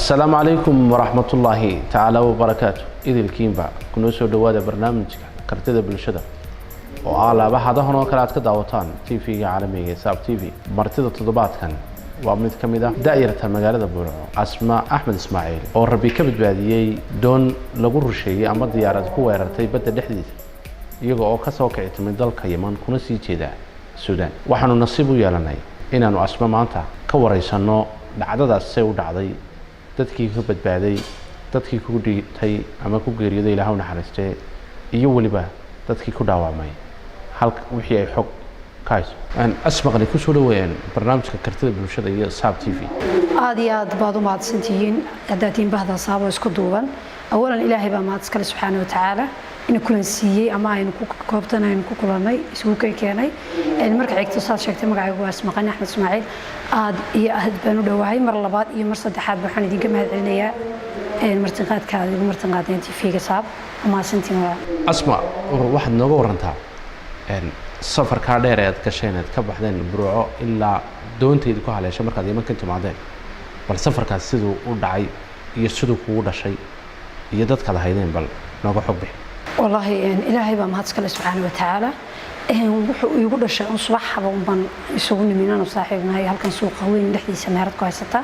Asalaamu calaykum waraxmatullaahi tacaala wabarakaatu. Idilkiinba kunoo soo dhowaada barnaamijka Kartida Bulshada oo ah laabahadahan oo kale aad ka daawataan TV-ga caalamiga ee Saab TV. Martida toddobaadkan waa mid ka mid ah da'yarta magaalada Burco, Asma Axmed Ismaaciil, oo Rabbi ka badbaadiyey doon lagu rusheeyey ama diyaarad ku weerartay badda dhexdiisa, iyaga oo kasoo kici timid dalka Yeman kuna sii jeeda Suudaan. Waxaanu nasiib u yeelanay inaanu Asma maanta ka wareysanno dhacdadaas, say u dhacday, dadkii ka badbaaday, dadkii ku dhintay ama ku geeriyooday, Ilaah u naxariistee, iyo weliba dadkii ku dhaawacmay, halka wixii ay xog ka hayso. Asmaqli, kusoo dhaweeyaan barnaamijka Kartida Bulshada iyo Saab TV. Aada iyo aad baad u mahadsantihiin haddaad bahda Saabo isku duuban. Awalan, Ilaahay baa mahad iskale subxaana wa tacaala ina kulan siiyey ama aynu ku koobtan aynu ku kulannay, isugu keenay. Marka xigto, saad sheegtay, magacaygu waa Asmaqani Axmed Ismaaciil. Aad iyo aad baan u dhowahay. Mar labaad iyo mar saddexaad waxaan idinka mahad celinayaa martinqaadka aad igu martinqaadeen TV-ga Saab. Mahadsantiin walaal. Asma, waxaad nooga warantaa safarkaa dheer ee aad gasheen, aad ka baxdeen Burco ilaa doontayda ku haleeshay markaad Yeman ka timaadeen. Bal safarkaas siduu u dhacay iyo siduu kugu dhashay iyo dadkaad haydeen, bal nooga xog bixi. Wallaahi, Ilaahay baa mahad iskale subxaana wa tacaala. Wuxuu iigu dhashay un subaxaba unbaan isugu nimin aanu saaxiibnahay halkan suuqa weyn dhexdiisa meherad ku haysata.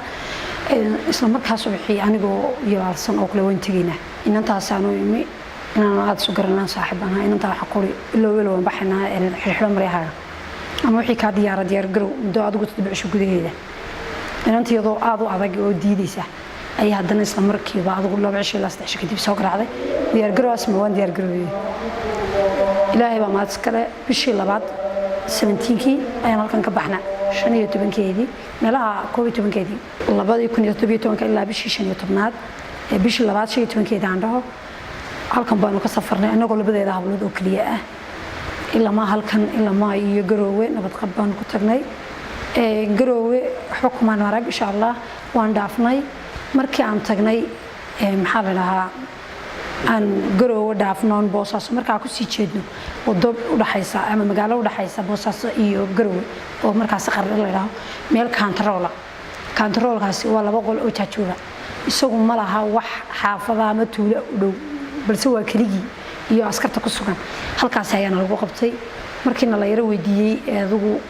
Isla markaa subaxii anigoo yalaalsan oo kale waan tegaynaa inantaasaanu imi, inaan aada isu garanaan saaxiib baan ahaa. Inantaa waxaa kuri ilow ilow waan baxaynaa, xirxidho maryahaaga ama wixii kaa diyaara diyaar garow muddo adigu 7 cisho gudaheeda. Inanta iyadoo aada u adag oo diidaysa ayaa haddana isla markiiba adigu 2 cisho ilaa 3 cisho kadib soo garaacday: "Diyaar garow, Asma." Waan diyaar garoobiyey. Ilaahay baa mahad iskale. Bishii labaad 17-kii ayaan halkan ka baxna, 15-keedii meelaha, 11-keedii 2017-ka ilaa bishii 15-aad, bishii labaad 15-keeda aan dhaho, halkan baanu ka safarnay annagoo labadeeda hablood oo keliya ah, ilamaa halkan ilamaa iyo Garoowe nabadqab baanu ku tagnay. Garoowe waxba kumaan arag, insha Allah waan dhaafnay. Markii aan tagnay, maxaa la dhahaa, aan Garoowe dhaafnoon Boosaaso markaa kusii jeedno, wado udhaxaysa ama magaalo udhaxaysa Boosaaso iyo Garoowe oo markaasi Qardho la dhaho, meel kaantaroola. Kaantaroolkaasi waa laba qol oo jaajuuba. Isagu ma laha wax xaafada ama tuulo u dhow, balse waa keligii iyo askarta ku sugan. Halkaasi ayaana lagu qabtay. Markiina la yaro weydiiyey, adigu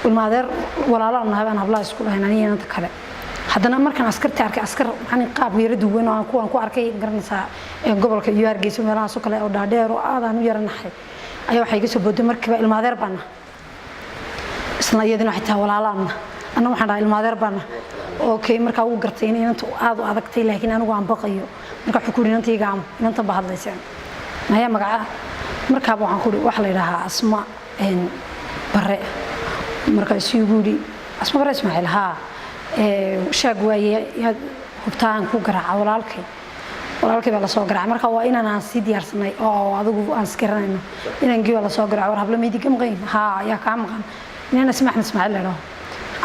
ilmaadeer walaalaan nahay baan hablaha isku dhahayn aniga inanta kale. Haddana markaan askarta arkay, askar maxaan qaab yaro duwan oo aan kuwan ku arkay, garanaysaa, gobolka iyo Hargeysa meelahaas oo kale oo dhaadheer oo aadaan u yara naxay, ayaa waxay iga soo booday markiiba: "Ilmaadeer baana." Isla iyadina waxay tahay: "Walaalaanna." Anna waxaan dhahay: "Ilmaadeer baana." Okay, markaa wuu gartay in inanta aad u adagtay, laakiin anigu aan baqayo. Marka wuxuu ku yidhi: "Inanta iga amo, inantan baa hadlayseen maya magaca?" Markaaba waxaan ku yidhi: "Waxa la yidhaahaa Asma Bare." Markaasuu igu yidhi: "Asma Bare Ismaaciil? Haa, shaag waaye, yaad hubtaa aan ku garaaca?" Walaalkay, walaalkay baa lasoo garaacay. Marka waa inaan aan sii diyaarsanay oo adigu aan isgaranayno. Inankii baa lasoo garaacay: "War, hablo maydi ka maqan? Haa, yaa kaa maqan?" "Inaan Asma Axmed Ismaaciil la dhaho."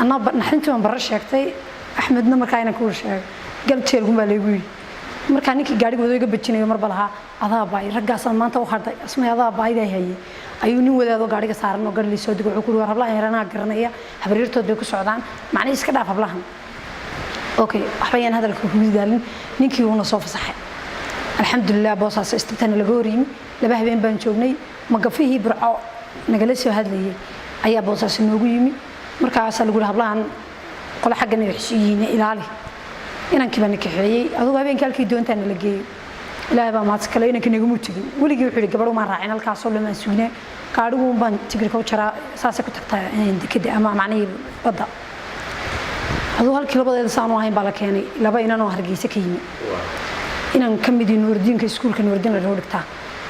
Anna naxdintii baan barro sheegtay, Axmedna markaa inaan ku sheegay. Gal jeelkun baa laygu yidhi. Markaa ninkii gaadhiga wado iga bajinayo marba lahaa: "Adaa baay, raggaasaan maanta u hadhay, Asmay, adaa baaydaa hayay." Ayuu nin wadaadoo gaadhiga saaran oo gadhi soo dego wuxuu ku yidhi: "War, hablahan yaranaa garanaya, habaryartood bay ku socdaan, macnihii iska dhaaf hablahan." Okay, waxba yaan hadalka kugu daalin. Ninkii wuuna soo fasaxay, alxamdulilah. Boosaas istabtana laga hor yimi. 2 habeen baan joognay. Magafihii Burco nagala soo hadlayay ayaa Boosaaso noogu yimi. Markaasaa lagu yihi: "Hablahan qole xaggan ay waxsu yihiin, ilaali." Inankii baa na kaxeeyey. Adugu habeenkii halkii doontaa nala geeyey. Ilaahay baa mahad kale, inanka nagamu tegin weligii. Wuxuu yihi: "Gabadh umaan raacin, halkaasoo lamaan sugnee, gaadhigu baan tigirka u jaraa, saasay ku tagtaa dekeda ama macnihii badda." Aduu halkii labadeeda saanu ahayn baa la keenay laba inan oo Hargeysa ka yimi. Inan ka midii Nuurdiinka, iskuulka Nuurdiin la dhoo dhigtaa,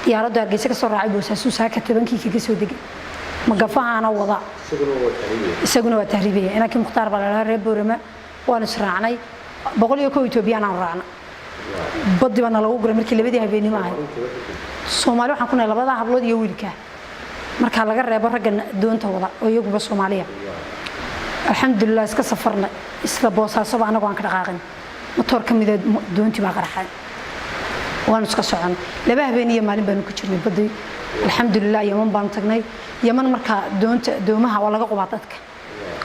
diyaaradda Hargeysa ka soo raacay, Boosaasu saaka 10-kii kaga soo degay, magafahaana wada, isaguna waa tahriibaya. Inankii Mukhtaar baa la dhahaa, reer Boorama. Waan israacnay, 101 Etoobiyaan aan raacna. Baddi baana lagu guray markii labadii habeenimo ahayd. Soomaali waxaan ku nahay labadaa hablood iyo wiilka, markaa laga reebo ragga doonta wada oo iyaguba Soomaaliya. Alxamdulilah, iska safarnay. Isla Boosaasoba anagoo aan ka dhaqaaqin, matoor ka mida doontii baa qarxay. Waanu iska socon, 2 habeen iyo maalin baanu ku jirnay baddi. Alxamdulilah, Yaman baanu tagnay. Yaman markaa doonta doomaha waa laga qubaa dadka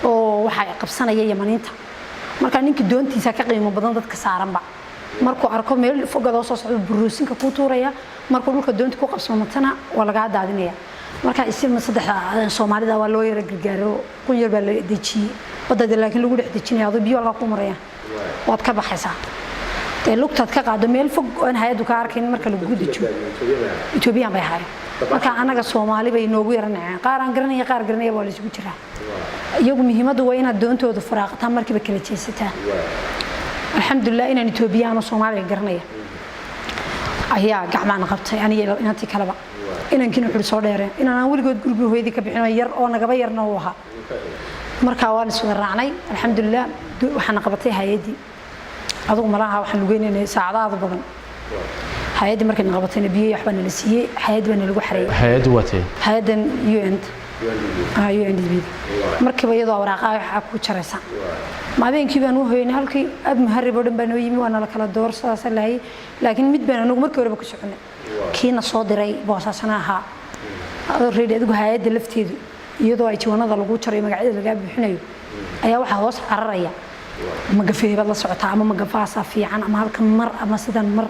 oo waxaa qabsanaya Yamaniinta. Marka ninka doontiisa ka qiimo badan dadka saaranba, markuu arko meel fogadoo soo socdo, buruusinka kuu tuuraya. Markuu dhulka doonta ku qabsoomatana, waa lagaa daadinaya. Marka isima saddexda Soomaalida waa loo yara gargaaro, qun yar baa la dejiyey badda, laakiin lagu dhex dejinaya adoo biyo halkaa ku marayaan waad ka baxaysaa. Dee lugtaad ka qaado meel fog oon hay-addu ka arkayn marka lagugu dejiyo. Etoobiyaan bay ahaayeen. Marka anaga Soomaali bay noogu yara naceen, qaar aan garanaya, qaar garanaya, waa la isugu jiraa. Iyagu muhiimaddu waa inaad doontooda faraaqataan, markiiba kala jeesataa. Alxamdulilah, inaan Etoobiyaan oo Soomaaliga garanaya ayaa gacmaana qabtay, aniga inantii kaleba. Inankiina wuxuu soo dheereen inaan aan weligood guriga hooyadii ka bixin oo yar oo nagaba yarna uu ahaa. Marka waan iswada raacnay, alxamdulilah. Waxaana qabatay hay-addii. Adugu malaha waxaan lugeynay saacado aad u badan. Hay-addii markayna qabatayna, biyo waxbaa nala siiyey, hay-addii baa nalagu xareeyey. Hay-addu waa tee? Hay-addan UN, UNDP. Markiiba iyadoo waraaqaha waxaa ku jaraysa. Ma habeenkii baan u hoynay halkii. Ab muharib oo dhan baa noo yimi, waa nala kala door sidaasa lahayay. Laakiin mid baan anagu markii horeba ku soconay, kiina soo diray Boosaasana ahaa adoo reedi. Adigu hay-adda lafteedu, iyadoo ay jawanada lagu jarayo, magacyada lagaa buuxinayo, ayaa waxaa hoos cararaya magafee baad la socotaa ama magafaasaa fiican ama halkan mar ama sidan mar.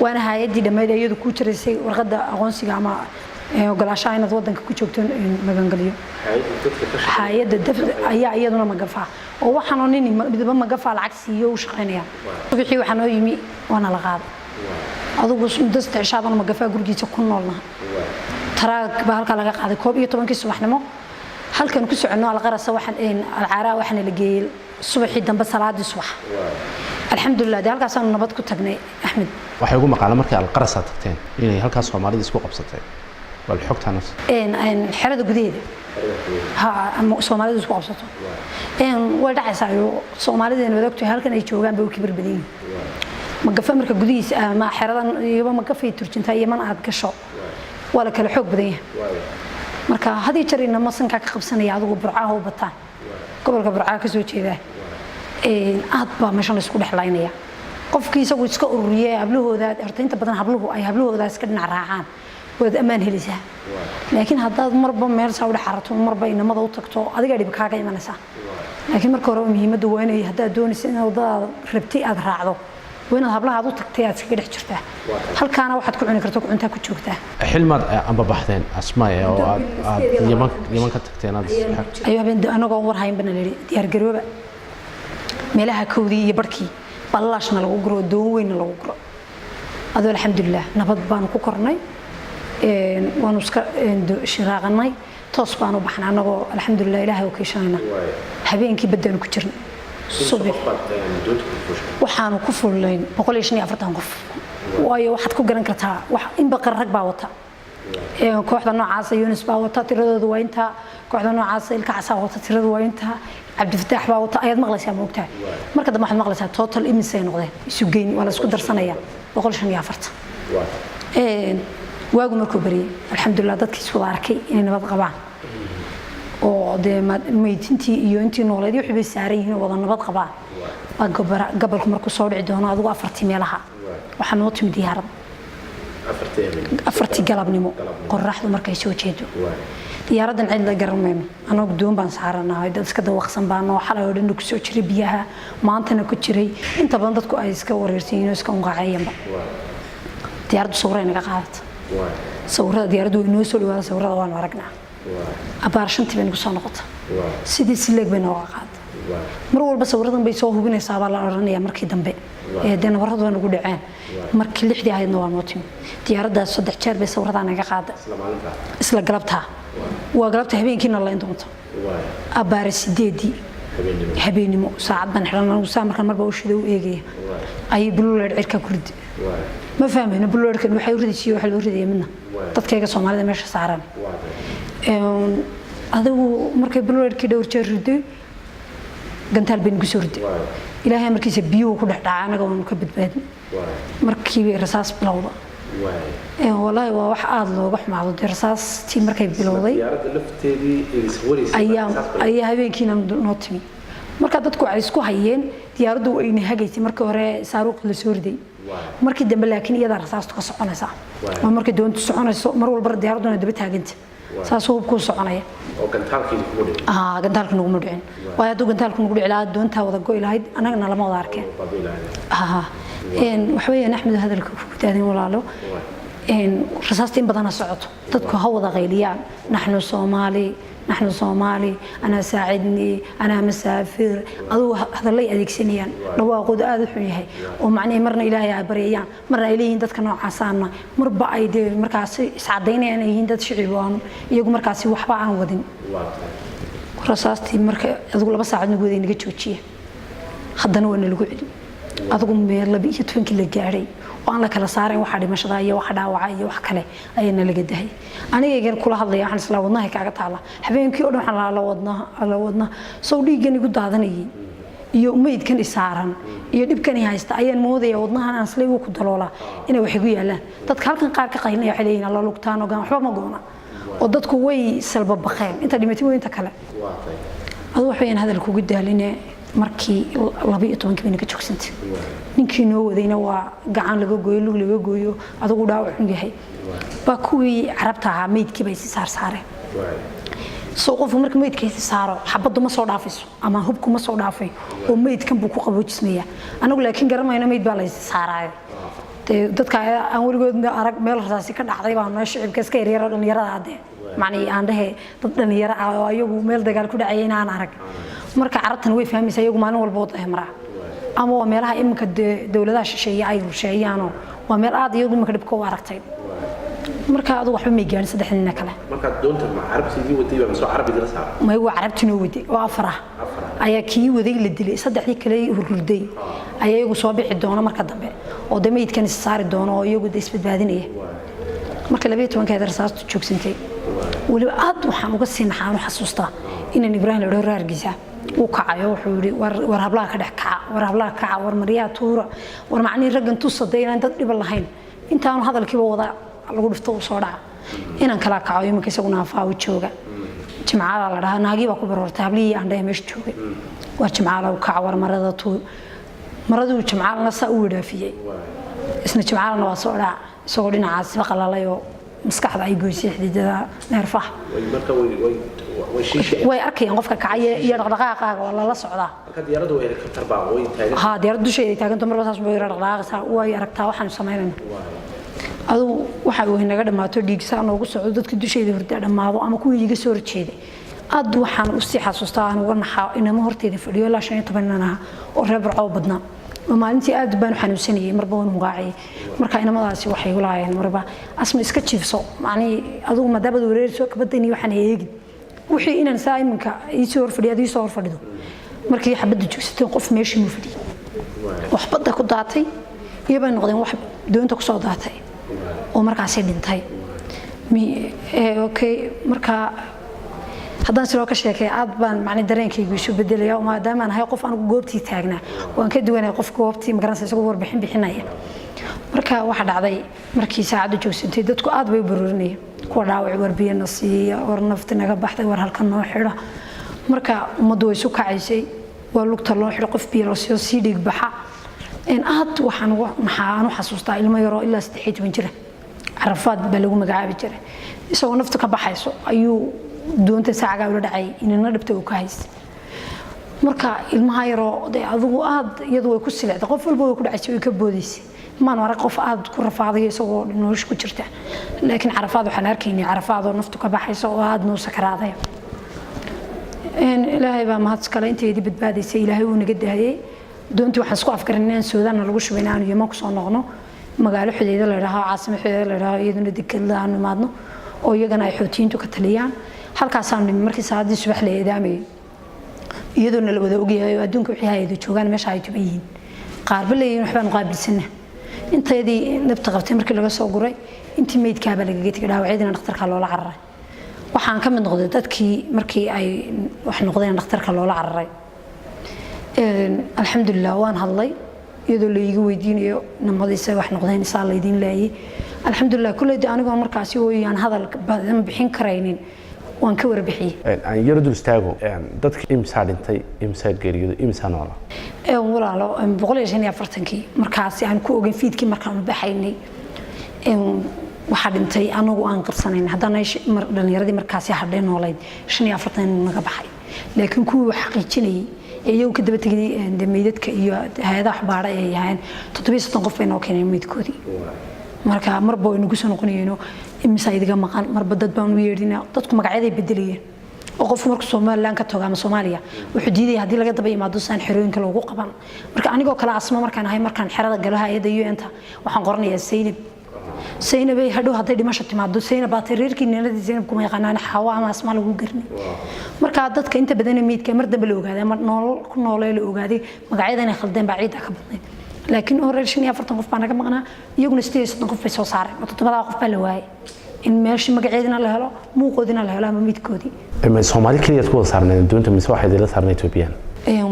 Waana hay-addii dhammayd ee iyadu kuu jaraysay warqadda aqoonsiga ama ogolaanshaha inaad wadanka ku joogto, magangeliyo. Hay-adda ayaa iyaduna magafaa oo waxaanoo nin midba magafaa lacag siiyo u shaqaynaya. Wixii waxaa noo yimi waana la qaaday. Adugu muddo 3 cishaa baan magafaa gurigiisa ku noolnaha. Taraag baa halkaa laga qaaday 11-kii subaxnimo. Halkan ku soconno Alqarasa, waxaan Alcaaraa waxaana la geeyey subaxii dambe, salaadii subax. Alxamdulilah, dee halkaasaanu nabad ku tagnay, Axmed. Waxay ugu maqaala markii Alqarasaa tagteen inay halkaas Soomaalida isku qabsatay. Bal xogtaa nafsi. Xerada gudaheeda ha ama Soomaalidu isku qabsato way dhacaysaa. Iyo Soomaalideena wada ogtahay halkan ay joogaan bay u kibir badan yihiin. Magafa marka gudihiisa ama xeradan iyaba magafay turjintaa. Yaman aad gasho waa la kala xoog badan yahay. Marka had iyo jeer inama sankaa ka qabsanaya, adigu Burcaha u bataan, gobolka Burcaha ka soo jeedaa, aad baa meeshan la isku dhexlaynaya. Qofkii isagu iska ururiye hablahooda, horta inta badan habluhu ay hablahooda iska dhinac raacaan, waad ammaan helaysaa. Laakiin haddaad marba meel saa u dhex arato, marba inamada u tagto, adigaa dhib kaaga imanaysaa. Laakiin marka horeba muhiimaddu waa inay, haddaad doonaysa inaad waddadaada rabtay aad raacdo, waa inaad hablaha aad u tagtay aad iskaga dhex jirtaa. Halkaana waxaad ku cuni karto ku cuntaa, ku joogtaa. Xilmaad amba baxdeen, Asma, oo aad Yaman ka tagteen aad? Ayuu habeen anagoo war hayn bana layidhi diyaar garooba. Meelaha 1:30 ballaashna lagu guro, doon weynna lagu guro. Adoo alxamdulilah nabad baanu ku kornay, waanu iska shiraaqanay, toos baanu baxnay anagoo alxamdulilah Ilaahay u kiishanayna. Habeenkii baddaanu ku jirnay. Subax waxaanu ku fullayn 145 qof. Waayo, waxaad ku garan kartaa wax in baqar rag baa wata. Kooxda noocaasa Yunis baa wata, tiradoodu waa intaa. Kooxda noocaasa Ilka Casaa wata, tiradu waa intaa. Cabdifataax baa wata, ayaad maqlaysaa, moogtahay. Marka dambe waxaad maqlaysaa total imisay noqdeen isu geyn, waa la isku darsanaya, 145. Waagu markuu bariyey, alxamdulilah, dadkii is wada arkay inay nabad qabaan oo dee meydintii iyo intii nooleed wixii bay saaran yihiin oo wada nabad qabaan, baa gabalku markuu soo dhici doono, adigu 4-tii meelaha, waxaa noo timi diyaarad 4-tii galabnimo, qoraxdu markay soo jeedo. Diyaaraddan cid la garan mayno. Anagu doon baan saaranahay, dad iska dawaqsan baa noo, xalay oo dhan ku soo jiray biyaha, maantana ku jiray. Inta badan dadku ay iska wareersan yihiin oo iska unqaaceeyanba. Diyaaraddu sawirray naga qaadata. Sawirada diyaaraddu way noo soo dhawaada, sawirada waanu aragnaa. Abaar 5-tii bay nagu soo noqota, sidii sileeg bay nooga qaada. Mar walba sawiradan bay soo hubinaysaa baa la odhanaya. Markii dambe ee dee nabaradu waa nagu dhaceen, markii 6-dii ahaydna waa noo timi diyaaraddaas. 3 jeer bay sawiradaa naga qaada isla galabtaa. Waa galabta habeenkiina layn doonto. Abaare 8-dii habeenimo, saacad baan xidhan anigu saa, markaan marba ushida u eegaya, ayay bululeed cirka ku ridi. Ma fahmayno bululeedkan waxay u ridaysiyo waxa loo ridaya midna. Dadkayga Soomaalida meesha saaran adigu markay bululeedkii dhowr jeer riday, gantaal bay nagu soo riday. Ilaahay markiisa biyuhu ku dhex dhacay, anaga waanu ka badbaadnay. Markiibay rasaas bilowda. Wallaahi waa wax aada looga xumaado. Dee rasaastii markay bilowday ayaa habeenkiina noo timi. Marka dadku waxay isku hayeen diyaaraddu wayna hagaysay markii hore saaruuqi la soo riday, markii dambe laakiin iyadaa rasaastu ka soconaysaa. Waa markay doontu soconayso, mar walba diyaaradduna daba taaganta. Saasuu hubkuu soconaya. Oo gantaalkii kugu dhicin? Aa, gantaalka naguma dhicin, waayo hadduu gantaalku nagu dhici lahaa, doontaa wada go'i lahayd, annagana lama wada arkeen. Waxa weeyaan, Axmed, hadalka ku daadin walaalo, rasaasta in badan ha socoto, dadku ha wada qayliyaan, "Naxnu Soomaali, naxnu Soomaali, anaa saacidnii, anaa masaafir." Adugu hadallay adeegsanayaan, dhawaaqoodu aada u xun yahay, oo macnihii marna Ilaahay ay baryayaan, marna ay leeyihiin dadka noocaasaana, marba ay dee markaasi iscadaynayaan ay yihiin dad shicib oo aan iyagu markaasi waxba aan wadin. Rasaastii marka adigu 2 saacad nagu waday, naga joojiya, haddana waa nalagu celin. Adigu meel 12-kii la gaadhay oo aan la kala saarayn waxa dhimashada iyo waxa dhaawaca iyo wax kale ayaa nalaga dahay. Aniga kula hadlaya, waxaan islaa wadnaha kaaga taala. Habeenkii oo dhan waxaan lahaa la wadnaha, la wadnaha sow dhiiggan igu daadanayay iyo meydkan isaaran iyo dhibkan i haysta ayaan moodaya wadnahan aan islay wuu ku daloolaa inay wax igu yaalaan. Dadka halkan qaar ka qaylinaya waxay leeyihiin, "Alla, lugtaan ogaan waxba ma goona," oo dadku way salbabaqeen inta dhimatay way inta kale. Adu wax weeyaan hadal kugu daaline, markii 12-kii bayna ka joogsantay, ninkii noo wadayna waa gacan laga gooyo, lug laga gooyo, adigu dhaawac xun yahay baa kuwii Carabta ahaa meydkii bay isi saarsaareen. Soo qofku marka meydka isi saaro, xabaddu ma soo dhaafayso ama hubku ma soo dhaafay, oo meydkan buu ku qaboojismayaa. Anagu laakiin garanmayno meyd baa la isi saaraayo. Dee dadka aan weligood arag meel rasaasi ka dhacday baa noo shicibka iska yaryaro, dhalinyarada hadee macnii aan dhehe, dad dhalinyaro ah oo ayagu meel dagaal ku dhacaya inaan arag. Marka Carabtan way fahmaysaa, iyagu maalin walba wada maraa, ama waa meelaha iminka dee dowladaha shisheeye ay rusheeyaanoo waa meel aad iyagu iminka dhibka u aragtay. Marka adu waxba may gaarin saddex nina kale. Marka doonta ma Carabta idin waday baa mise Carab idinla saaray? May, waa Carabti noo waday oo afar ah ayaa kii waday la dilay, saddexdii kale hurhurday ayaa iyagu soo bixi doona marka dambe, oo de meydkan is saari doono oo iyagu de isbadbaadinaya. Marka 12-keeda rasaastu joogsantay, weliba aad waxaan uga sii naxaan u xasuustaa inaan Ibraahim la dhaho raargiisa uu kacayo, wuxuu yidhi, "War hablaha ka dhex kaca, war hablaha kaca, war maryaha tuura, war macnihii raggan tusa dee inaan dad dhiban lahayn." Intaanu hadalkiiba wada lagu dhifto uu soo dhaca, inaan kala kaco iminka isaguna afaawi jooga, Jimcaala la dhahaa. Naagii baa ku baroortay, hablihii aan dhahe meesha joogay, "War Jimcaala u kaca, war marada tuur." Maraduu Jimcaalana saa u wadhaafiyey, isna Jimcaalana waa soo dhaca isagoo dhinacaasiba qalalay oo maskaxda ay goysay xididada neerfaha. Marka way way shiishay. Way arkayaan qofka kacaya iyo dhaqdhaqaaqaaga, waa lala socdaa. Marka diyaaraddu waa helicopter baa way taagan? Haa, diyaarad dusheeda taaganto, marba saas bay dhaqdhaqaaqaysaa, way aragtaa waxaanu samaynayna. Adugu waxa uu inaga dhammaato, dhiigsaa noogu socdo, dadka dusheeda hurdaa dhammaado ama kuwii iga soo horjeeday. Aad waxaan usii xasuustaa aan uga naxaa inama horteeda fadhiyo ilaa 15 inan ahaa oo reer Barcoo badnaa, oo maalintii aad baan u xanuunsanayay, marba waan hunqaacayay. Marka inamadaasi waxay igu lahaayeen marba, "Asma, iska jiifso, macnihii adugu maadaamad wareerso kabadani waxaan eegin wixii inaan saa iminka iisoo horfadhiyo, aad iisoo horfadhido." Markii xabadda joogsateen, qof meeshii muu fadhiyay, wax badda ku daatay iyo bay noqdeen, wax doonta kusoo daatay oo markaasi dhintay. Okay, marka haddaan sidoo ka sheekay, aad baan macni dareenkaygu isu bedelaya, maadaama aan ahay qof anigu goobtii taagnaa, waan ka duwanaya qof goobtii magaranaysa isagoo warbixin bixinaya. Marka waxa dhacday, markii saacaddu joogsantay, dadku aad bay u baruurinayeen kuwa dhaawac, "War biyana siiya, war nafti naga baxday, war halkan noo xidha." Marka ummaddu way isu kacaysay, waa lugta loo xidho, qof biyo la siiyo, sii dhiig baxa. Aad waxaan maxaan u xasuustaa ilmo yaroo ilaa 13 jira, Carafaad baa lagu magacaabi jiray, isagoo naftu ka baxayso ayuu doonta saacagaa ula dhacay, inana dhibta uu ka haystay. Marka ilmaha yaroo dee adigu aad iyadu way ku silicday, qof walba way ku dhacaysay, way ka boodaysay. Maan arag qof aad ku rafaadayo isagoo nolosha ku jirta, laakiin Carafaad waxaan arkaynay Carafaad oo naftu ka baxayso oo aad noo sakaraadaya. Ilaahay baa mahad iskale, inteedii badbaadaysay Ilaahay wuu naga daayay. Doontii waxaan isku afgaran inaan Suudaanna lagu shubay, aanu Yeman kusoo noqno, magaalo Xudeyda la idhaaho, caasimo Xudeyda la idhaaho, iyaduna dekadla aanu imaadno oo iyagana ay Xootiyiintu ka taliyaan. Halkaasaanu nimi markii salaadii subax la eedaamayay, iyadoona la wada ogyahay oo adduunka wixii hayado joogaan, meesha ay tuban yihiin, qaarba leeyihiin waxbaanu qaabilsana. Intayadii nabta qabtay markii laga soo guray, intii meydkaabaa lagaga tegay, dhaawacyadiina dhakhtarka loola cararay. Waxaan ka mid noqday dadkii markii ay wax noqdeen dhakhtarka loola cararay. Alxamdulilah, waan hadlay iyadoo la iiga weydiinayo namadiisa wax noqdeen, isaa laydiin laayay. Alxamdulilah, kulley de anigoo markaasi ooyaan hadal badan bixin karaynin, waan ka warbixiyey. Aan yaro dul istaago, dadka imsaa dhintay, imsaa geeriyooday, imsaa noola? Walaalo, 145-kii markaasi aan ku ogeyn fiidkii markaanu baxaynay, Waxaa dhintay anagu aan qarsanayn haddana dhalinyaradii markaasi hadhay noolayd 45 naga baxay, laakiin kuwii wax xaqiijinayay ee iyagu ka daba tegay meydadka iyo hay-adaha waxbaadha ay ahaayeen 37 qof bay noo keeneen meydkoodii. Marka marba way nagu soo noqonayeenoo imisaa idiga maqan, marba dad baan u yeedhinaa. Dadku magacyaday bedelayeen oo qofku markuu Somaliland ka tago ama Soomaaliya wuxuu diidaya haddii laga daba yimaado saan xerooyinka loogu qaban. Marka anigoo kale Asma markaan ahay, markaan xerada galo hay-adda UN-ta waxaan qoranayaa Saynab. Saynabay hadhow hadday dhimasho timaado, Saynab baa tay reerkii ninadii Saynab kuma yaqaanaan, Xaawa ama Asma lagu garnay. Marka dadka inta badan meydka mar dambe la ogaaday ama nolol ku noolee la ogaaday magacyada inay khaldeen baa ciidda ka badnayd. Laakiin hore 45 qof baa naga maqnaa, iyaguna 38 qof bay soo saareen oo toddobadaa qof baa la waayay in meeshii magaceedina la helo, muuqoodina la helo ama midkoodii. Soomaali keliyaad ku wada saarneen doonta mise waxaa idinla saarnay Ethiopian?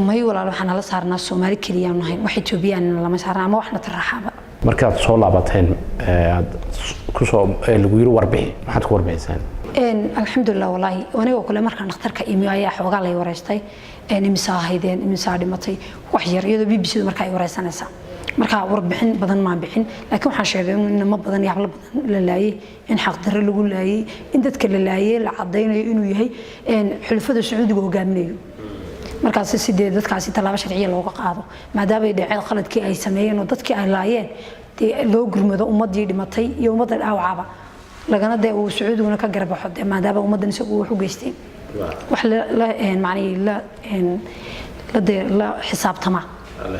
May walaal, waxaa nala saarnaa Soomaali keliyaanu nahayn, wax Ethiopian lama saarna ama waxna taraaxaaba. Markaad soo laabateen aad kusoo lagu yiri warbixi, maxaad ku warbixiseen? Alxamdulilah, walaahi anigoo kale markaan dhakhtarka imi ayaa xoogaa lay wareystay, imisaa ahaydeen, imisaa dhimatay, wax yar, iyadoo BBC du markaa ay wareysanaysaa. Marka warbixin badan maan bixin, laakiin waxaan sheegay in inamo badan iyo hablo badan la laayay, in xaqdarro lagu laayay, in dadka la laayay la cadaynayo inuu yahay xulafada Sacuudiga hogaaminayo. Markaas sidee dadkaasi tallaabo sharciya looga qaado maadaama ay dhaceen khaladkii ay sameeyeen oo dadkii ay laayeen, dee loo gurmado ummadii dhimatay iyo ummadda dhaawacaba, lagana dee uu Sacuudiguna ka garbaxo, dee maadaama ummaddan isagu wax u geystay, wax la macnihii la dee la xisaabtama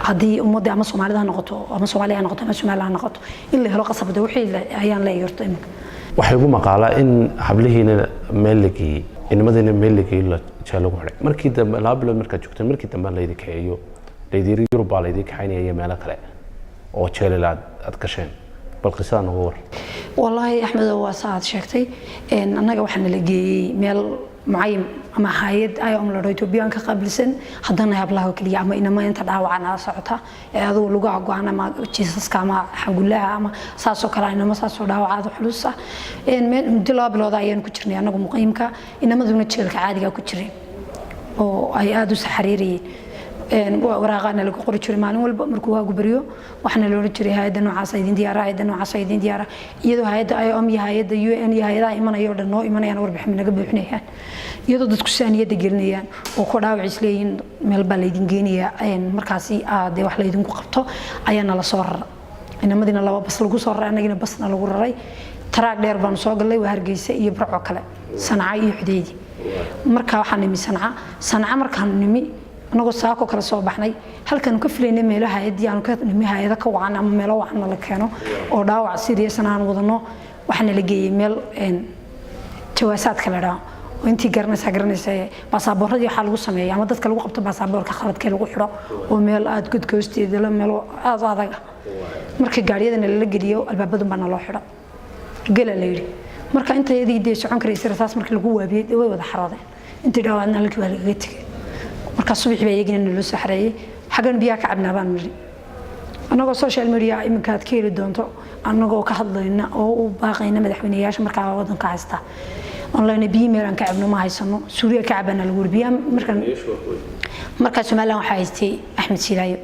haddii ummadda ama Soomaalida ha noqoto ama Soomaaliya ha noqoto ama Somaliland ha noqoto in la helo qasab de wixii ayaan leeyahay horta iminka. Waxay ugu maqaalaa in hablihiina meel la geeyey, inamadiina meel la geeyey, la jeel lagu xidhay. Markii dambe 2 bilood markaad joogteen, markii dambe laydi kaxeeyo, laydi Yurub baa laydi kaxaynaya iyo meelo kale oo jeelal aad gasheen. Bal qisada nooga war. Wallaahi Axmedo, waa saa aad sheegtay. Annaga waxaa nala geeyey meel mucayin ama hay'ad IOM la dhaho, Ethiopian ka qaabilsan haddana hablaha oo keliya ama inama inta dhaawacan ala socota ee adugu lugaha go-an ama jiisaska ama xangulaha ama saasoo kale, inamo saasoo dhaawacaada culus ah. Meel muddo 2 bilood ayaan ku jirnay annagu muqiimka, inamaduna jeelka caadiga ku jireen oo ay aada u saxariirayeen. Waraaqaana lagu qori jiray maalin walba markuu waagu baryo, waxaana la odhan jiray hay-adda noocaas idin diyaara, hay-adda noocaas idin diyaara, iyadoo hay-adda IOM iyo hay-adda UN iyo hay-adaha imanaya oo dhan noo imanayaan, warbixin naga buuxinayaan, iyadoo dadku saaniyadda gelinayaan oo kuwa dhaawac isleeyihiin meel baa laydin geenayaa. Markaasi dee wax laydinku qabto ayaa nala soo rara, inamadiina laba bas lagu soo raray, annagina basna lagu raray. Taraag dheer baanu soo galnay, waa Hargeysa iyo Burco kale, Sanca iyo Xudeydi. Marka waxaan nimi Sanca. Sanca markaan nimi, anagoo saako kale soo baxnay, halkaanu ka filaynay meelo hay-adii aanu ka nimi hay-ado ka wacan ama meelo wacanna la keeno oo dhaawac serious-na aan wadano, waxaana la geeyey meel jawaasaadka la dhaho oo intii garanaysaa garanaysa, baasaaboorradii waxaa lagu sameeya ama dadka lagu qabto baasaaboorka khaladkee lagu xidho, oo meel aada godka hoosteeda la meelo aada u adag ah. Marka gaadhiyadana lala geliyo, albaabadun baa naloo xidho, gela la yidhi. Marka intayadii dee socon karaysa rasaas markii lagu waabiyey, dee way wada xaroodeen, intii dhawaadna halkii waa lagaga tegay. Marka subaxii baa iyagina naloo soo xareeyey. Xaggan biyaha ka cabnaa baan nidhi, annagoo social media iminka aad ka heli doonto, annagoo ka hadlayna oo u baaqayna madaxweyneyaasha markaa wadanka haysta online, biyo meel aan ka cabno ma haysano, Suuriya ka cabana lagu yiri biyaha. Markaan markaa Somaliland waxaa haystay Axmed Silaayo,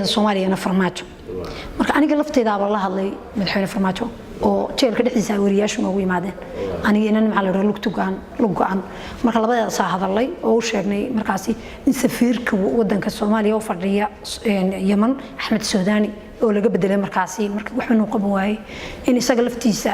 Soomaaliyana Farmaajo. Marka aniga lafteydaaba la hadlay madaxweyne Farmaajo oo jeelka dhexdiisa ay wariyaashu noogu yimaadeen, aniga inan maxaa la dhaho lugta go-an, lug go-an. Marka labadaasaa hadalay oo u sheegnay markaasi in safiirka wadanka Soomaaliya u fadhiya Yemen, Axmed Suudani, oo laga bedelay markaasi marka waxba nuu qaban waayey, in isaga laftiisa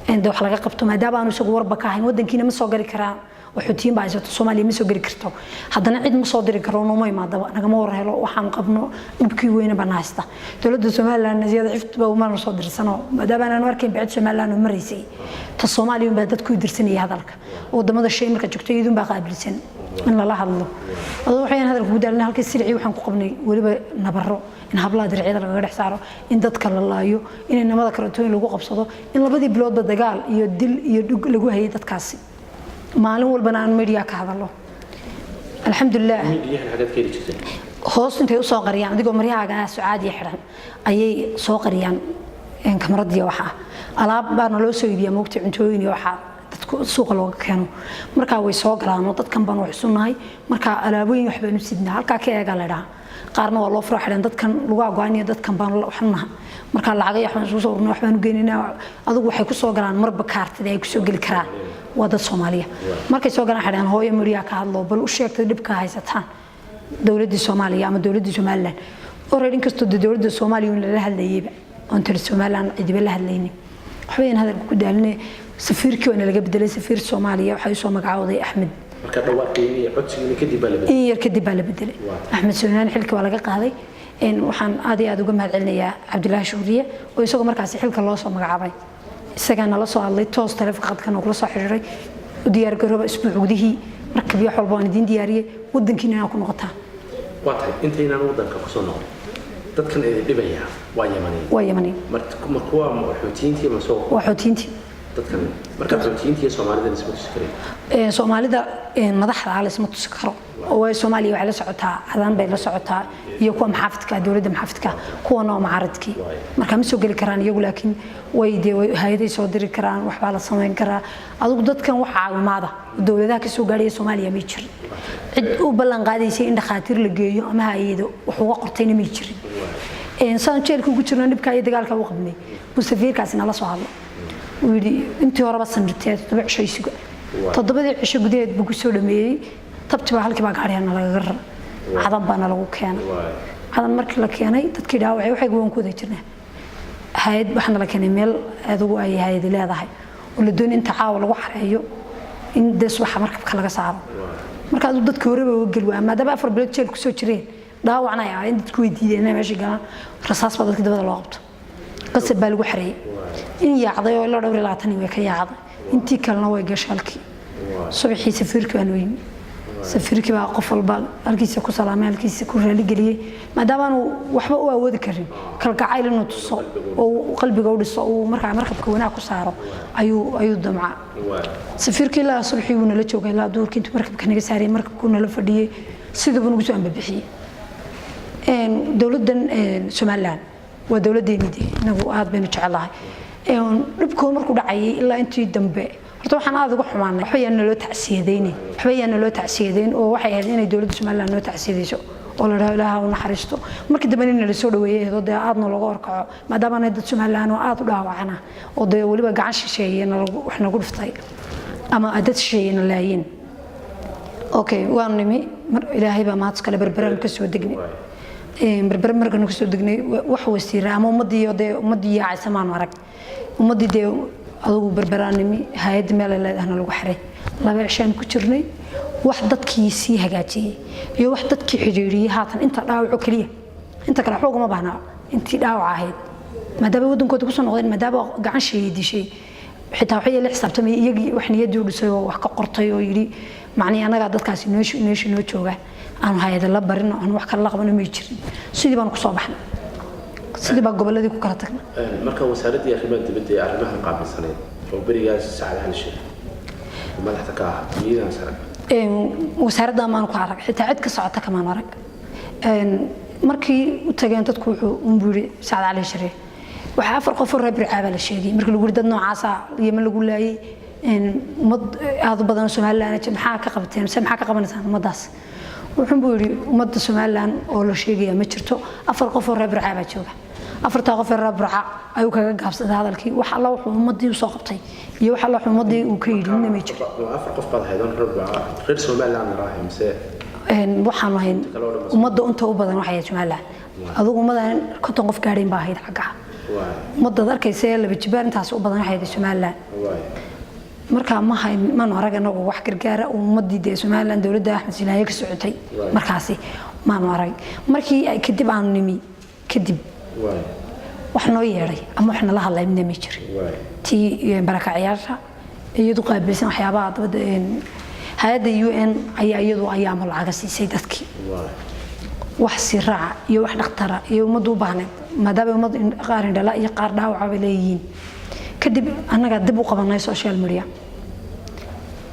de wax laga qabto, maadaama aanu isagu warba ka ahayn. Wadankiina ma soo gali karaan oo Xuutiyiin baa haysato, Soomaaliya ma soo geli karto, haddana cid ma soo diri karo, nooma imaadaba, nagama war helo waxaan qabno. Dhibkii weyna baan haysta. Dowladda Somaliland siyada ciftba umana soo dirsano, maadaama aanu arkayn bicid Somaliland oo maraysay, ta Soomaaliya unbaa dadku dirsanayay hadalka. Wadamada shay marka joogto iyadun baa qaabilsan in lala hadlo. Adoo waxayaan hadalka ku daalina, halkii sircii waxaan ku qabnay weliba nabaro, in hablaha dircyada lagaga dhex saaro, in dadka la laayo, in inamada karatooyin lagu qabsado, in labadii biloodba dagaal iyo dil iyo dhug lagu hayay dadkaasi, maalin walbana aan media ka hadalo. Alxamdulilah, hoos intay usoo qariyaan, adigoo maryahaaga sucaadiya xidhan ayay soo qariyaan kamaradii. Waxaa alaab baana loo soo iibiyaa moogta, cuntooyin iyo waxaa dadku Dadku suuqa looga keeno. Markaa way soo galaan oo dadkan baan wax isu nahay. Markaa alaabooyin wax baanu sidnaa, halkaa ka eegaa la dhahaa. Qaarna waa loo furo, xidhan dadkan lugaa go-an iyo dadkan baan wax naha. Markaa lacagay waxbaan isugu soo ururnay, wax baanu geynaynaa. Adigu waxay ku soo galaan marba kaartida ay kusoo geli karaan. Waa dad Soomaaliya. Markay soo galaan xidhan, hooyo muriyaa ka hadlo, bal u sheegtay dhibka haysataan dowladdii Soomaaliya ama dowladdii Somaliland. Already inkastoo dee dowladda Soomaaliya un lala hadlayayba oon tiri Somaliland cidiba la hadlaynin, waxba yaan hadalka ku daalinay. Safiirkii waana laga bedelay. Safiir Soomaaliya waxaa usoo magacaawday Axmed. Marka dhawaaqiini iyo codsigiini kadib baa la bedelay? In yar kadib baa la bedelay. Axmed Soonaan xilka waa laga qaaday. Waxaan aad iyo aad uga mahad celinayaa Cabdilaahi Shuuriye oo isagoo markaasi xilka loo soo magacaabay, isagaa nala soo hadlay toos, taleefonka khadka nogula soo xiriiray: u diyaar garooba, isbuuc gudihii markab iyo wax walba waan idiin diyaariyey, wadankiina inaa ku noqotaan. Waa tahay. Intaynaan wadanka kusoo noqon, dadkan idin dhibaya waa Yamaniin? Waa Yamaniin. Ma kuwa Xuutiyiintii ma soo? Waa Xuutiyiintii. Dadkan marka Xuutiyiintii iyo Soomaalida isma tusi kareen? Soomaalida madaxda ah laisma tusi karo, oo waayo Soomaaliya waxay la socotaa Cadan bay la socotaa iyo kuwa maxaafidka, dowladda maxaafidka, kuwana waa mucaaradkii. Marka ma soo geli karaan iyagu, laakiin way dee way hay-aday soo diri karaan, waxbaa la samayn karaa. Adigu dadkan wax caawimaada oo dowladaha ka soo gaadhaya Soomaaliya may jirin. Cid u ballan qaadaysay in dhakhaatiir la geeyo ama hay-ado wax uga qortayna may jirin. Saan jeelka ugu jirno, dhibka iyo dagaalka u qabnay, buu safiirkaasi nala soo hadlo. Uu yidhi intii horeba sanirtee 7 cisho isuga. 7dii cisho gudaheed buu kusoo dhameeyey. Tabti baa halkii baa gaadhiyana lagaga rara, Cadan baana lagu keenay. Cadan markii la keenay, dadkii dhaawacay waxay waan ku wada jirnaa. Hay-ad waxaana la keenay meel adigu ay hay-adi leedahay oo la doonay inta caawa lagu xareeyo in dee subaxa markabka laga saaro. Marka aduu dadka horeba uga geli waaya, maadaama 4 bilood jeel kusoo jireen, dhaawacna ay ahayn, dadku way diideen inay meesha galaan. Rasaas baa dadka dabada loo qabto, qasab baa lagu xareeyey. In yaacday oo ilaa dhowr iyo labaatan way ka yaacday, intii kalena way gashay halkii. Subaxii safiirkii baa noo yimi. Safiirkii baa qof walba halkiisa ku salaamay, halkiisa ku raaligeliyey, maadaama aanu waxba u awoodi karin. Kalgacayl inuu tuso oo uu qalbiga u dhiso, uu markaa markabka wanaag ku saaro ayuu damca safiirkii. Ilaa subaxii wuu nala joogay, ilaa duhurkii intuu markabka naga saarayay markabkuu nala fadhiyey, sidii nagu soo ambabixiyey. Dowladdan Somaliland waa dowladdeeni dee, inagu aad baynu jecelahay. Dhibkoo markuu dhacayay ilaa intii dambe, horta waxaan aad uga xumaanay waxba yaan naloo tacsiyadaynin, waxba yaan naloo tacsiyadayn, oo waxay ahayd inay dowladda Somaliland noo tacsiyadayso oo la dhaho Ilaaha u naxariisto. Markii dambe in nala soo dhaweeyay eedoo dee aadna looga horkaco, maadaama anay dad Somaliland oo aad u dhaawacana oo dee weliba gacan shisheeye wax nagu dhuftay ama dad shisheeye na laayeen. Okay, waanu nimi. Ilaahay baa mahad iskale. Berberaan ka soo degnay. Berbere markaanu kasoo degnay, wax wasiira ama ummadii dee ummadii yaacaysa maanu arag. Ummadii dee adugu Berberaan nimi, hay-adda meel ay leedahna lagu xiray. 2 cishaan ku jirnay. Wax dadkii sii hagaajiyey iyo wax dadkii xidhiidhiyey haatan inta dhaawaco keliya, inta kale waxba ugama baahnaa. Intii dhaawac ahayd, maadaama waddankooda kusoo noqdeen, maadaama gacan sheeyay dishay, xitaa waxay la xisaabtamay iyagii, wax niyaddii u dhisay oo wax ka qortay oo yidhi macnii annagaa dadkaasi meesha noo jooga, aanu hay-ada la barin, aanu wax kale la qabano, may jirin. Sidii baanu kusoo baxnay, sidii baa gobolladii ku kala tagnay. Marka wasaaraddii arrimaha dibadda ee arrimahan qaabilsaneyd oo berigaas Sacad Cali Shire madaxda ka ah, miyadaan arag? Wasaaradda maanu ku arag, xitaa cid ka socota kamaan arag. Markii u tageen dadku, wuxuu unbuu yidhi Sacad Cali Shire waxaa afar qof oo reer Burcaabaa la sheegay. Markii lagu yidhi dad noocaasa Yemen lagu laayay, ummad aad u badan oo Somaliland, maxaa ka qabteen mise maxaa ka qabanaysaan ummaddaas? Wuxuunbuu yidhi ummadda Somaliland oo la sheegaya ma jirto, afar qof oo reer Burcaa baa jooga. Afartaa qof ee reer Burca ayuu kaga gaabsaday hadalkii. Wax alla wuxuu ummaddii usoo qabtay iyo wax alla wuxuu ummaddii uu ka yidhi midna ma jiro. Afar qof baad ahayd oo reer Burca, reer Somaliland raahay mise? Waxaanu ahayn ummadda inta u badan waxay ahayd Somaliland. Adugu ummadan 50 qof gaadhayn baa ahayd xaggaha. Ummadaad arkaysa ee laba jibaar intaas u badan waxay ahayd Somaliland. Marka ma hayn, maanu arag anagu wax gargaara oo ummadii dee Somaliland dowladda Axmed Silaaye ka socotay markaasi maanu arag. Markii kadib aanu nimi kadib, wax noo yeedhay ama wax nala hadlay midna ma jirin. Tii barakacyaasha iyadu qaabilsan waxyaabaha dabadda, hay-adda UN ayaa iyadu ayaama lacaga siisay dadkii. Wax siraaca iyo wax dhakhtara iyo ummaddu u baahneed, maadaama ummad qaar indhala iyo qaar dhaawaca bay leeyihiin. Kadib annagaa dib u qabanay social media,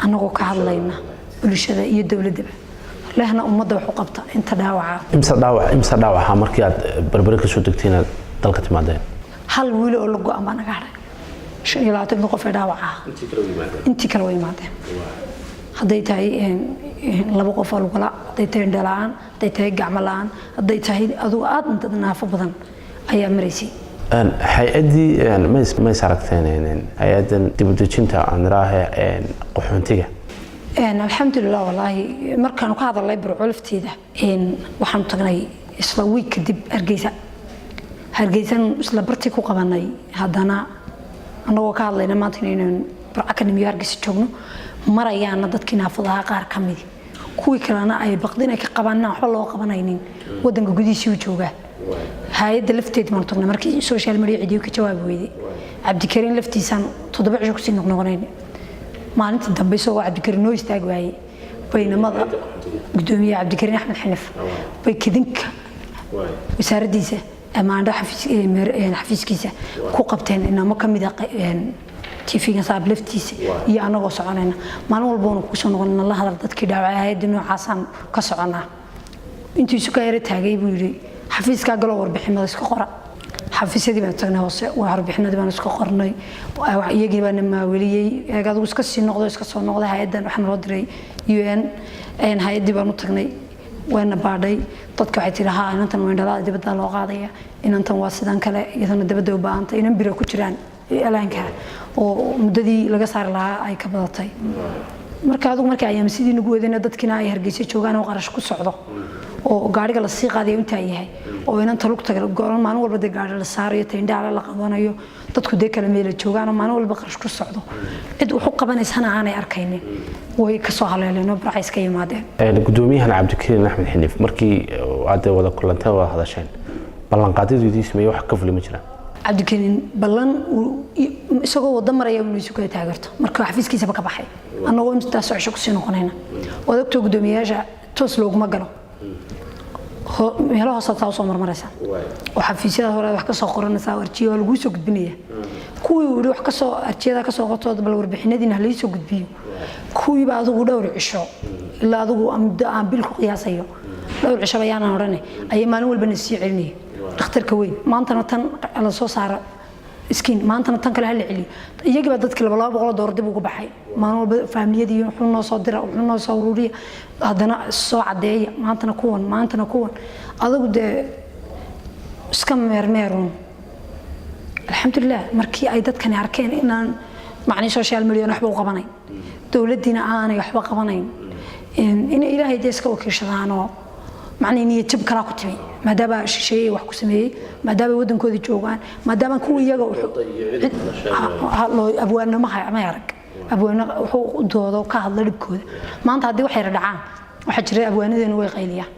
annagoo ka hadlayna bulshada iyo dowladdaba lehna ummadda wax u qabta inta dhaawaca. Imse dhaawaca markii aad Berbere ka soo degtay inaad dalka timaadeen? Hal wiil oo la go-an baa naga hadhay. 25-ka qof ee dhaawac ah intii kale way yimaadeen. Hadday tahay laba qof oo lugala, hadday tahay indho la'aan, hadday tahay gacmo la'aan, hadday tahay adugu aad dad naafo badan ayaa maraysay. Hay-addii mays aragteen, hay-addan dibudejinta aan iraahe qaxoontiga? Alxamdulilah, walaahi markaanu ka hadalnay Burco lafteeda, waxaanu tagnay isla wiig kadib Hargeysa. Hargeysan isla bartii ku qabanay. Haddana annagoo ka hadlayna maanta inaynan Burco ka nimiyo Hargeysa joogno, marayaana dadkii naafadaha qaar ka midi, kuwii kalena ay baqdin ay ka qabaan inaan waxba loo qabanaynin wadanka gudihiisii u joogaa. Hay-adda lafteed baanu tagnay markii social media cidiyo ka jawaabi weyday. Cabdikariin laftiisaan 7 cisho kusii noqnoqonayn. Maalintii dambe isagoo Cabdikariin noo istaagi waayey, baynamada gudoomiyaha Cabdikariin Axmed Xinif bay kadinka wasaaraddiisa amaandho xafiiskiisa ku qabteen inamo ka mid a TV-ga Saab laftiisa iyo anagoo soconayna. Maalin walba waanu kugu soo noqonayna, la hadal dadkii dhaawacay, hay-adda noocaasaan ka soconaa. Intuu isu ka yara taagay buu yidhi, xafiiskaa galoo warbixinada iska qora. Xafiisyadii baan tagnay hoose, warbixinadii baan iska qornay, iyagii baana maaweliyey. Eeg adigu iska sii noqdo, iska soo noqday. Hay-addan waxaa naloo diray UN. Hay-addii baan u tagnay, wayna baadhay dadka. Waxay tihi, haa, inantan waa indhalada, dibadda loo qaadaya, inantan waa sidan kale, iyadana dibadda u baahantay, inan bira ku jiraan alaanka oo muddadii laga saari lahaa ay ka badatay. Marka adigu marka ayaam sidii nagu wadayna, dadkiina ay Hargeysa joogaan oo qarash ku socdo oo gaariga la sii qaadayo intaa yahay oo inanta lugta goran maalin walba dee gaari la saarayo, ta indhaha la qabanayo, dadku dee kala meela joogaan oo maalin walba qarash ku socdo, cid wax u qabanaysana aanay arkaynin, way kasoo haleeleen oo Burca iska yimaadeen. Gudoomiyahan Cabdikariin Axmed Xinif, markii aad wada kulanteen, wada hadasheen, ballanqaadyadu idiin sameeyey wax ka fuli ma jiraan? Cabdikariin ballan isagoo wada maraya inuu isu kala taageerto marka xafiiskiisaba ka baxay, annagoo intaas socosho kusii noqonayna. Waad ogtoo, guddoomiyayaasha toos looguma galo, meelo hoose taa usoo marmaraysa oo xafiisyada hore wax kasoo qoranaysaa, arjiya waa laguu soo gudbinaya. Kuwii uu yihi wax kasoo arjiyada kasoo qortooda, bal warbixinadiina halii soo gudbiyo, kuwiiba adigu dhowr cisho ilaa adigu muddo aan bil ku qiyaasayo, dhowr cishoba yaanaan odhane, ayay maalin walbana sii celinaya. Dhakhtarka weyn maantana tan la soo saara iskiin, maantana tan kale hala celiyo. Iyagiiba dadkii 200 $200 dib ugu baxay. Maalin walba faamiliyadii wuxuu noo soo dira, wuxuu noo soo ururiya, haddana soo caddeeya, maantana kuwan, maantana kuwan, adigu dee iska meermeeruun. Alxamdulilah, markii ay dadkani arkeen inaan macnii social media waxba u qabanayn, dowladdiina aanay waxba qabanayn, inay Ilaahay dee iska wakiishadaanoo macnii niyad jab kalaa ku timi, maadaama shisheeye wax ku sameeyey, maadaama waddankoodii joogaan, maadaama kuwa iyaga abwaano may arag abwaano wuxuu doodo ka hadla dhibkooda. Maanta haddii wax yara dhacaan, waxaa jira abwaanadeenu way qayliyaan,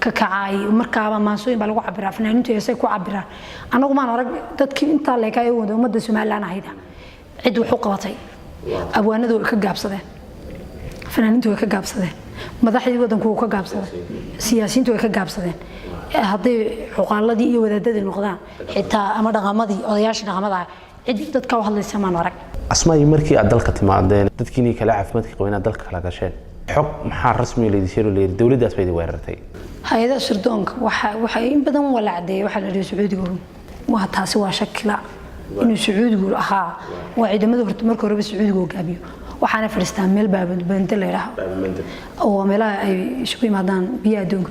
ka kacaay markaaba maansooyin baa lagu cabiraa, fanaaniintu heesay ku cabiraan. Annagu maan arag dadkii intaa leekaay wada ummadda Somaliland ahayda cid wax u qabatay. Abwaanadu way ka gaabsadeen, fanaaniintu way ka gaabsadeen, madaxdii wadanku wuu ka gaabsaday, siyaasiyiintu way ka gaabsadeen. Hadday xuqaaladii iyo wadaadadii noqdaan xitaa ama dhaqamadii, odayaashii dhaqamada, cid dadka u hadlaysa maan arag. Asmaay, markii aad dalka timaadeen, dadkiinii kale caafimaadka qabeen aad dalka kala gasheen, xog maxaa rasmi laydin sheego layidhi dowladdaas bay idin weerartay? Hay-adaha sirdoonka waxa in badan waa la cadeeyay. Waxaa la yidhi Sacuudiga waa taasi, waa shakila inuu Sacuudigu ahaa, waa ciidamada horta marka horeba Sacuudiga hogaamiyo, waxaana fadhiistaa meel Baabanda la yidhaaho oo meelaha ay isugu yimaadaan biyaha adduunka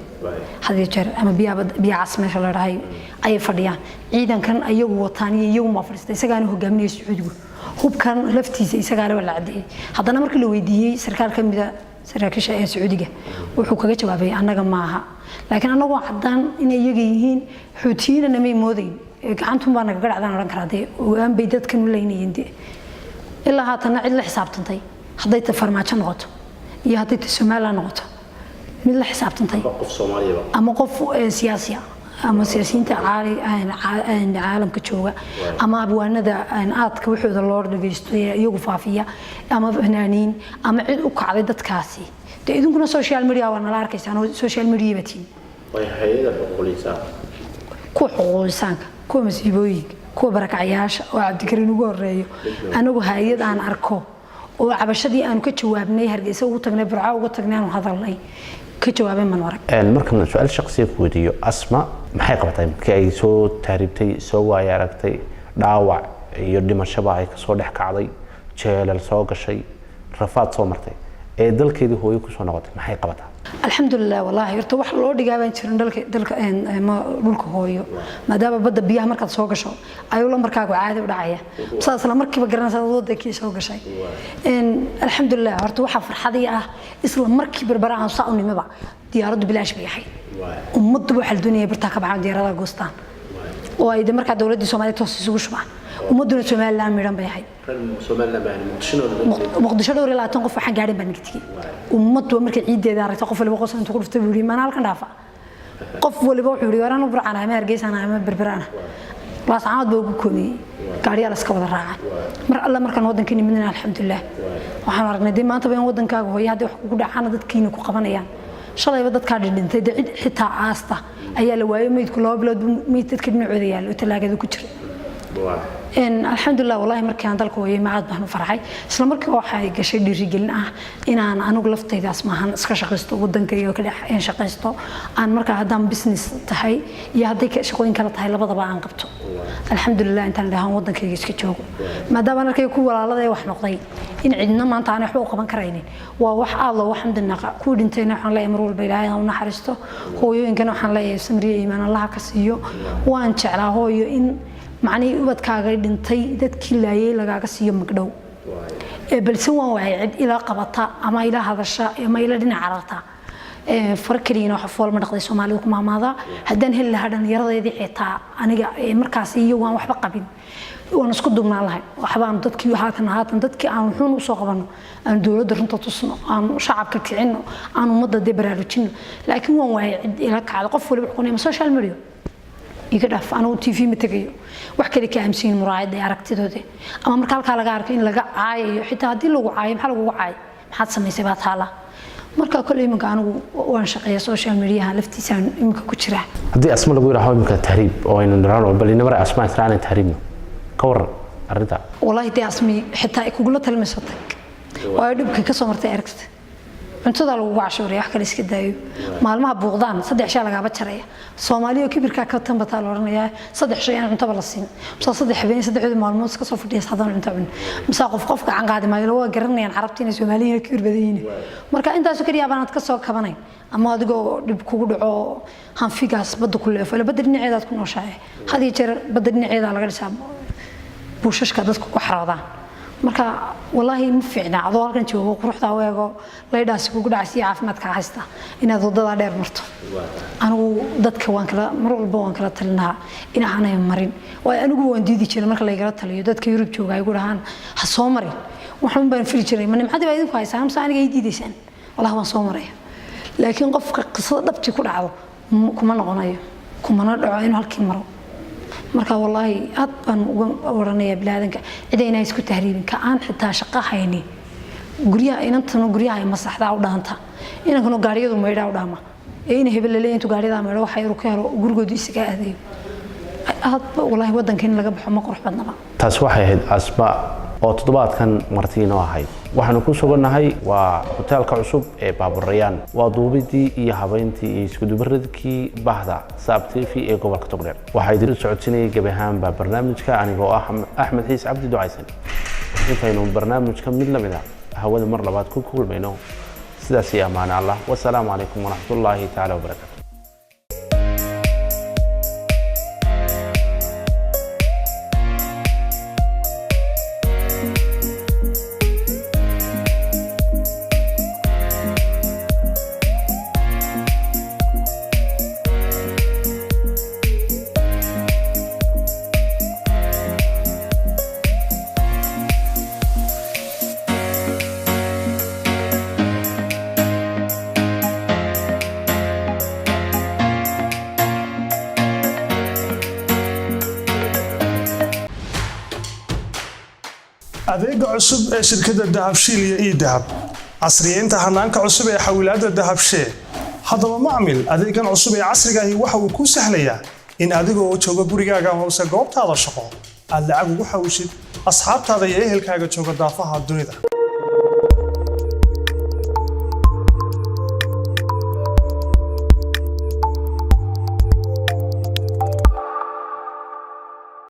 had iyo jeer ama biyaha biyaha cas meesha la dhahay ayay fadhiyaan. Ciidankan iyagu wataan iyo iyagu ma fadhiista, isagaana hogaaminaya Sacuudigu. Hubkan laftiisa isagaana waa la cadeeyey. Haddana markii la weydiiyey sarkaal ka mida saraakiisha ee Sacuudiga, wuxuu kaga jawaabay, annaga maaha, laakiin annagoo caddaan inay iyaga yihiin. Xuutiyiina namay moodayn, gacantun baa nagaga dhacdaan odhan karaa dee, ogaan bay dadkan u leynayeen dee. Ilaa haatanna cid la xisaabtantay, hadday ta Farmaajo noqoto iyo hadday ta Somaliland noqoto, mid la xisaabtantay ama qof siyaasi ah ama siyaasiyiinta caalamka jooga ama abwaanada aadka waxooda loo dhagaysto ee iyagu faafiya ama fanaaniin ama cid u kacday dadkaasi dee, idinkuna social media waa nala arkaysaan oo social media baa tihiin. Kuwa xuquuq insaanka, kuwa masiibooyinka, kuwa barakacayaasha oo Cabdikariin ugu horeeyo, anagu hay-ad aan arko oo cabashadii aanu ka jawaabnay, Hargeysa ugu tagnay, Burco ugu tagnay, aanu hadalnay, ka jawaabay man arag. Markan su-aal shaqsiya ku weydiiyo, Asma maxay qabatay markii ay soo taaribtay, soo waaya aragtay dhaawac Iyo dhimashaba ay kasoo dhex kacday, jeelal soo gashay, rafaad soo martay, ee dalkeedii hooyo kusoo noqotay, maxay qabataa? Alxamdulilah, wallaahi horta wax loo dhigaa baan jirin dalka dhulka hooyo, maadaama badda biyaha markaad soo gasho ayuu lambarkaagu caadi u dhacaya, saas isla markiiba garanaysa aad wadankii soo gashay. Alxamdulilah, horta waxaa farxadii ah isla markii Berbera aan saa u nimiba diyaaraddu bilaash bay ahayd. Ummadduba waxaa la doonaya bartaa ka baxaan, diyaaradaha goostaan oo ay de markaa dowladdii Soomaaliya toos isugu shubaan. Ummadduna Somaliland midhan bay ahayd. Muqdisho dhowr iyo 20 qof waxaan gaadhin baan naga tegey. Ummaddu markay ciiddeeda aragtay, qof waliba qosan intuu ku dhuftay buu yidhi, "Maana halkan dhaafa?" Qof waliba wuxuu yidhi, "Waraan Burcaan ama Hargeysaan ama Berberaan." Laascaanood baa ugu koomiyey, gaariyaa la iska wada raacay. Mar alle markaan waddankii nimidna, alxamdulilah, waxaan aragnay dee maantaba in waddankaaga hooyo haddii wax kugu dhacaana dadkiina ku qabanayaan. Shalayba dadkaa dhindhintay dee cid xitaa aasta ayaa la waayey. Meydku 2 bilood buu meyd dadka dhinacooda yaalla oo talaagada ku jira. Alxamdulilah, wallahi markii aan dalka hooyay macaad baan u farxay. Isla markii waxay gashay dhiirigelin ah inaan anigu laftaydaas maahan iska shaqaysto, wadankayga ka dhex shaqaysto, aan markaa haddaan business tahay iyo hadday shaqooyin kale tahay labadaba aan qabto. Alxamdulilah, intaan dhahaan wadankayga iska joogo, maadaama aan arkay ku walaalada wax noqday in cidna maanta aanay waxba u qaban karaynin, waa wax aad loogu xamdi naqa. Kuwii dhintayna waxaan leeyahay mar walba Ilaahay ha u naxariisto. Hooyooyinkana waxaan leeyahay samriye iimaan Allaha ka siiyo. Waan jeclaa hooyo in macnihii ubadkaaga dhintay dadkii laayay lagaaga siiyo magdhow, ee balse waan waayay cid ila qabata ama ila hadasha ama ila dhinac cararta. Far keliyana wax fool ma dhaqday, Soomaalidu ku maamaada. Haddaan heli lahaa dhallinyaradeedii xitaa aniga markaas iyagu aan waxba qabin, waan isku duubnaan lahay. Waxbaan dadkii haatan dadkii aan wuxuun usoo qabano, aan dowladda runta tusno, aan shacabka kicinno, aan ummadda dee baraarujinno. Laakiin waan waayay cid ila kacda. Qof waliba wuxuu ku social media iga dhaaf, anigu TV ma tegayo. Wax kale ka aaminsan muraayadda ee aragtidooda ama marka halkaa laga arko in laga caayayo. Xitaa haddii lagu caayo, maxaa lagugu caayo, maxaad samaysay baa taala. Marka kole iminka anigu waan shaqeeya, social mediaha laftiisaan iminka ku jiraa. Haddii Asma lagu yidhaaho iminka tahriib oo aynu niraano, bal inamar Asma israacna tahriibno, ka waran arrinta? Wallaahi dee Asmi xitaa ay kugula talmayso tag, waayo dhibka ka soo martay aragta. Cuntada lagugu cashuuraya, wax kale iska daayo. Maalmaha buuqdaan saddex shay lagaaba jaraya. Soomaaliya kibirkaa ka tanbataa la odhanayaa, saddex shay aan cuntaba la siin, misaa saddex habeen saddexdooda maalmood iska soo fadhiya haddaan cunto cun, misaa qof qof gacan qaadi maayo. Waa garanayaan carabta inay Soomaaliyiin kibir badan yihiin. Marka intaasoo keliya baanaad ka soo kabanayn ama adigoo dhib kugu dhaco hanfigaas badda ku leefo, ila badda dhinaceedaad ku nooshahay. Had iyo jeer badda dhinaceeda laga dhisaa buushashka dadku ku xaroodaan. Marka wallaahi ma fiicna adoo halkan joogo, quruxdaa u eego, laydhaasi kugu dhacaysa iyo caafimaadkaa haysta inaad wadadaa dheer marto. Anigu dadka waan kala mar walba waan kala talinahaa in aanay marin, waayo anigu waan diidi jiray marka laygala taliyo. Dadka Yurub jooga ay gu dhahaan ha soo marin, waxun baan fili jiray, ma nimcadii baa idinku haysaan mise aniga ay diidaysaan? Wallahi waan soo maraya. Laakiin qofka qisada dhabtii ku dhacdo kuma noqonayo, kumana dhaco inuu halkii maro. Marka wallaahi aad baan uga odhanayaa bilaadanka cid aynaa isku tahriibin, ka aan xitaa shaqo haynin. Guryaha inantanu guryaha ay masaxdaa u dhaanta, inankanu gaariyadu maydhaa u dhaama, ee ina hebel laleeyahay intuu gaariyadaa maydho waxa yaruu ka helo gurigoodu isaga aadayo. Aad wallaahi waddanka in laga baxo ma qurux badnaba. Taasi waxay ahayd Asma oo toddobaadkan marti inoo ahayd. Waxaanu ku sugannahay waa hoteelka cusub ee Baaburayaan. Waa duubidii iyo habayntii iyo iskudubaridkii bahda Saab TV ee gobolka Togdheer. Waxaa idin socodsiinayay gebi ahaanba barnaamijka anigoo ah Axmed Xiis Cabdi Ducaysan. Intaynu barnaamijka mid la mid a hawada mar labaad ku kulmayno, sidaas iyo ammaane Allah. Wasalaamu calaykum waraxmatullaahi tacaala wabarakaatu. Adeega cusub ee shirkadda Dahabshiil iyo eDahab, casriyeynta hanaanka cusub ee xawilaadda Dahabshee. Haddaba macmil, adeegan cusub ee casriga ahi waxa uu kuu sahlayaa in adigoo jooga gurigaaga hoose goobtaada shaqo aad lacag ugu xawishid asxaabtaada iyo ehelkaaga jooga daafaha dunida.